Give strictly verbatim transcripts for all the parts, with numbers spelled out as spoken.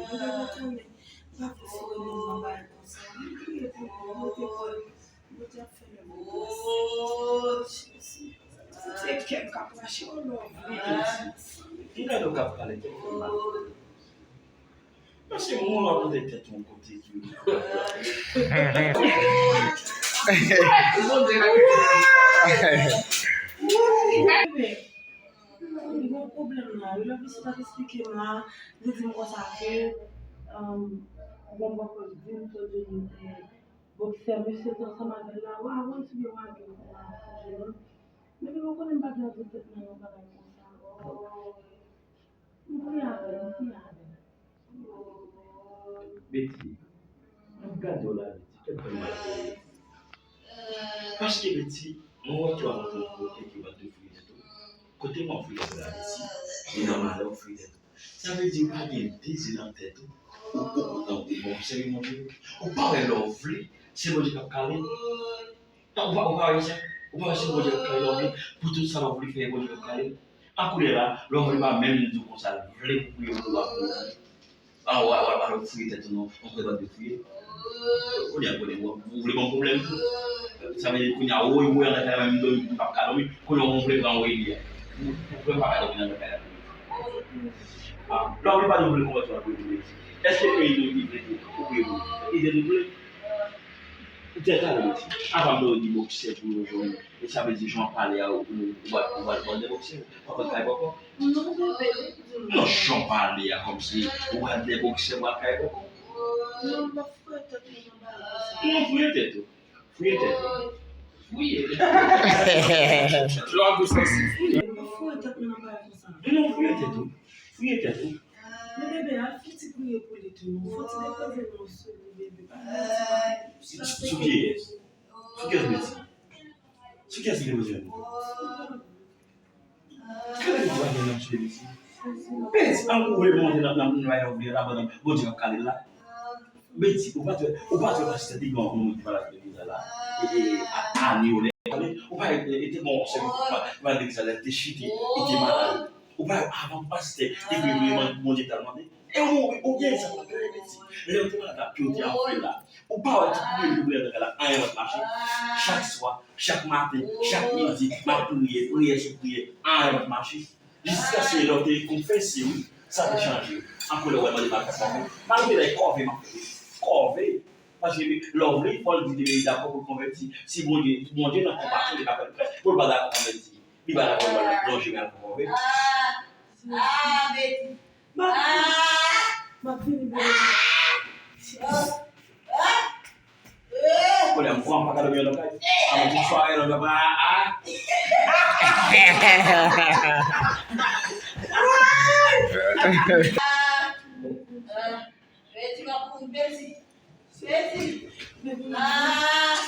Bondye, mwen konnen. M pa vle fè moun nan bagay konsa. Mwen priye pou nou, mwen te kwè Bondye ap fè lè mwen. Se kè m k ap rache, o non. Ki gade w k ap pale, kè m fè mal. Mwen Se moun w ap mete tèt yon kote ki Li gen yon pwoblèm la wi. Lè misye t ap eksplike m la, li di m konsa ke, um, bon, bòkò di m, Claude, eh, bòksè, mesye t ansanm avè l la, wa, wa, sou yo, wa, gen yon pwoblèm la, sonje non. Men li, ou konnen m pa gen anvi tèt nan yon bagay konsa. M priye avè l, m priye avè l. Betty, m ap gade w la, Betty, kèt fè m mal pou ou. Paske, Betty, mwen wè tou a mwen kote ki w ap fouye tèt ou. Kote mwen fouye tèt ou la, Betty? Li nan malè w fouye tèt ou. Sa vle di ou pa gen dezi nan tèt ou. Ou, ou, ou, ou, ou pa obsève Bondye. Ou pa wè lè w vle, se Bondye k ap kale. Ou pa, ou pa wè sa? Ou pa wè se Bondye k ap kale lè w vle? Pou tout sa w vle fè, Bondye k ap kale. A kounye a la, lè w vle pa menm di w konsa, l vle pou priye pou w ap priye. A, w ap fouye tèt ou non, ou konnen pa de fouye. Kounye a, kounye a, ou vle ban m pwoblèm tou. Sa vle di kounye a, woy, woy, ann kay la, menm dòmi, m p ap ka dòmi. Kounye a, ou vle pran woy li a. Ou, ou vle m pa ka dòmi nan kay la. A, lè w vle pa di w vle konvèti w ap priye. Èske peyi nou li vle ou priye pou li? Li vle ou vle? Ou tèt ale Betty. Apa m te di bòksè pou yo jwenn. E sa vle di jan w pale a, ou, ou, ou, ou, ou al vòlè bòksè. Ou pa pral kay bòkò. Non, jan w pale a, kòmsi ou al dèyè bòksè, ou al kay bòkò. Non, m pa fouye tèt mwen nan bagay sa. Non, fouye tèt ou. Fouye tèt ou. Fouye. Lòd ou sansi fouye. M pa fouye tèt mwen nan bagay konsa. Non, fouye tèt ou. Fouye tèt ou. Men bebe, al fè ti priye pou li tou non. Fò ti depoze men w sou li, bebe. Pa gen ti bagay. Sou kiyès? Sou kiyès Betty? Sou kiyès li depoze men l? Kale li va gen nan tchwe li si. Peti, an ou vle monte nan nan nan yon vye la pandan Bondye k ap kale l la. Peti, ou pa t wè, ou pa t wè pastè te gen yon moun ki pa t al legliz la la. E, e, a, ane yo lè pale, ou pa e te gen yon sèl ki pa t al legliz la, li te chite, li te malad. Ou pa wè avan pastè te priye pou li, Bondye t al mande. E ou, ou gen sa pa gen Peti. Lè yo te malad la, pi yo te anfle la. Ou pa wè tout moun ki priye nan kay la, anyen pa t mache. Chak swa, chak maten, chak midi, m ap priye, priyè sou priyè, anyen pa t mache. Jiskaske lè w te konfese, wi, sa te chanje. Ankò lè w wè mande pa t konvèti. Malgre lè kòve m ap fè, kòve. Paske lè w vle, fò l di li dakò pou l konvèti. Si Bondye, Bondye nan konpasyon, li pa fè l fè, pou l pa dakò konvèti. Li pa dakò, li pa dakò, lonje men al konvèti. Ah, ah, Betty. M ap vini, bebe. Kounye a m kwè m pa ka dòmi anndan kay. Avan tout sware la, m ap a a. Betty, m ap kouri, Betty. Betty. Ah.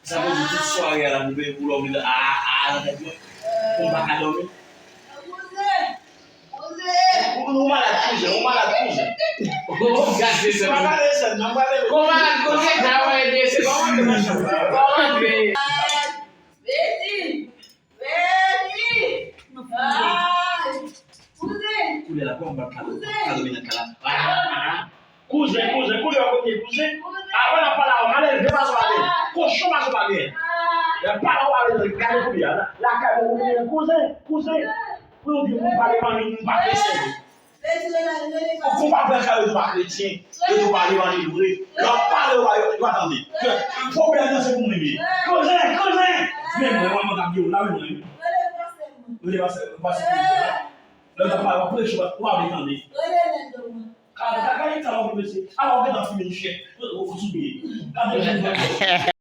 Sa vle di tout sware a la pou pou lòm li a a nan tèt mwen. Pou m pa ka dòmi. Ou, ou malad kouzen, ou malad kouzen. Ou gade se pa kare sèn nan, m pral leve. Ou malad kouzen, ta wè de se kòman de machan. Kòman de. Beti. Beti. Ay. Kouzen. Kounye a la, kòman m pral kado, kado vin nan kay la. Ah, ah. Kouzen, kouzen, kounye a w kote kouzen. Avan n ap pale avè m, ale leve pa sou ale. Kochon pa sou ale. Lè pale w ale gade kounye a. Lakay mwen kounye a, kouzen, kouzen. Pou yo di moun pa levanjil, moun pa kretyen. Ou konn pa pran sa yo di w pa kretyen. Yo di w pa levanjil vre. Lè w ap pale yo, yo pa tande. Pwoblèm nan se pou mwen li ye. Kouzen, kouzen. Men mwen, mwen, mwen t ap di w la, wi, mwen. Rele pastè, pastè. Lè w t ap pale, w ap preche, w pa vle tande. Rele nèg yo, mwen. Ka, ka, ka, ka, mesye. Ala w gentan fini chè. Ou, ou, ou sou pye. Gade jan.